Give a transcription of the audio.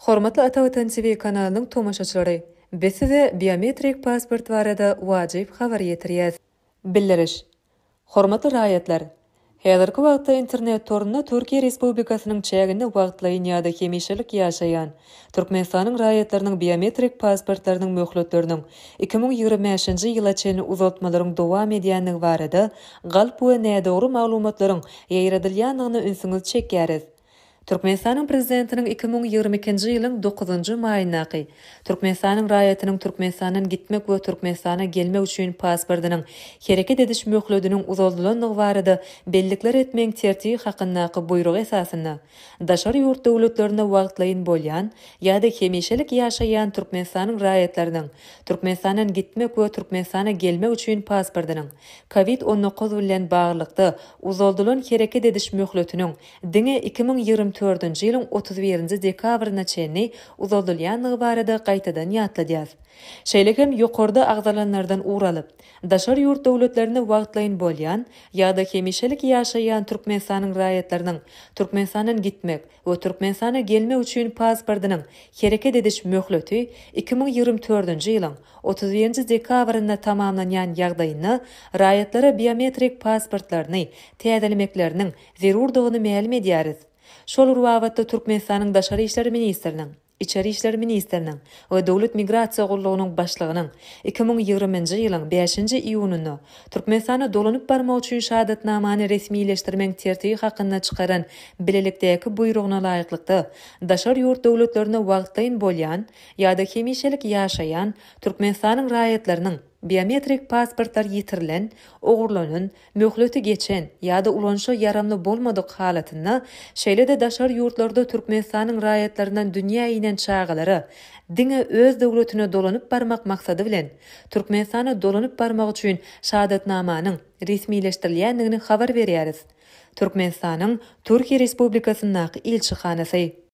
Hormatly Ata Watan TV kanalynyň tomaşaçylary! Biz size biometrik pasport barada wajyp habar ýetirýäs. Bildiriş. Hormatly raýatlar! Häzirki wagtda internet torunda Türkiýe Respublikasynyň çäginde wagtlaýyn ýa-da hemişelik ýaşaýan Türkmenistanyň raýatlarynyň biometrik pasportlarynyň möhletleriniň 2025-nji ýyla çenli uzaltmalaryň dowam edýändigi barada galp we nädogry maglumatlaryň ýaýradylýandygyna ünsüňizi çekýäris. Türkmenistanyň Prezidentiniň 2022-nji ýylyň dokuzynjy maýyndaky Türkmenistanyň raýatynyň Türkmenistandan gitmek we Türkmenistana gelmek üçin pasportynyň hereket ediş möhlediniň uzaldylandygy barada bellikler etmegiň tertibi hakyndaky buýrugy esasynda daşary ýurt döwletlerinde wagtlaýyn bolýan ýa-da hemişelik ýaşaýan Türkmenistanyň raýatlarynyň Türkmenistandan gitmek we Türkmenistana gelmek üçin pasportynyň Covid 19 bilen baglylykda uzaldylan hereket ediş möhletiniň diňe 2024-nji ýylyň 31-nji dekabryna çenli uzaldylýandygy barada gaýtadan ýatladýas. Şeýle hem ýokarda agzalanlardan ugur alyp, daşary ýurt döwletlerinde wagtlaýyn bolýan ýa-da hemişelik ýaşaýan Türkmenistanyň raýatlarynyň Türkmenistandan gitmek we Türkmenistana gelmek üçin pasportynyň hereket ediş möhleti 2024-nji ýylyň 31-nji dekabrynda tamamlanýan ýagdaýynda raýatlara biometrik pasportlaryny täzelemekleriniň zerurdygyny mälim edýäris. Şol bir babatda Türkmenistanyň Daşary işler ministriniň, Içeri işler ministriniň we Döwlet migrasiýa gullugynyň başlygynyň 2020-nji ýylyň bäşinji iýunynda Türkmenistana dolanyp barmak üçin şahadatnamany resmileşdirmegiň tertibi hakynda çykaran bilelikdäki buýrugyna laýyklykda daşary ýurt döwletlerinde wagtlaýyn bolýan ýa-da hemişelik ýaşaýan Türkmenistanyň raýatlarynyň biometrik pasportlary ýitirilen, ogurlanan, möhleti geçen ýa-da ulanyşa ýaramly bolmadyk halatynda, şeýle-de daşary ýurtlarda Türkmenistanyň raýatlaryndan dünýä inen çagalara diňe öz döwletine dolanyp barmak maksady bilen Türkmenistana dolanyp barmak üçin şahadatnamanyň resmileşdirilýändigini habar berýäris. Türkmenistanyň Türkiýe Respublikasyndaky ilçihanasy.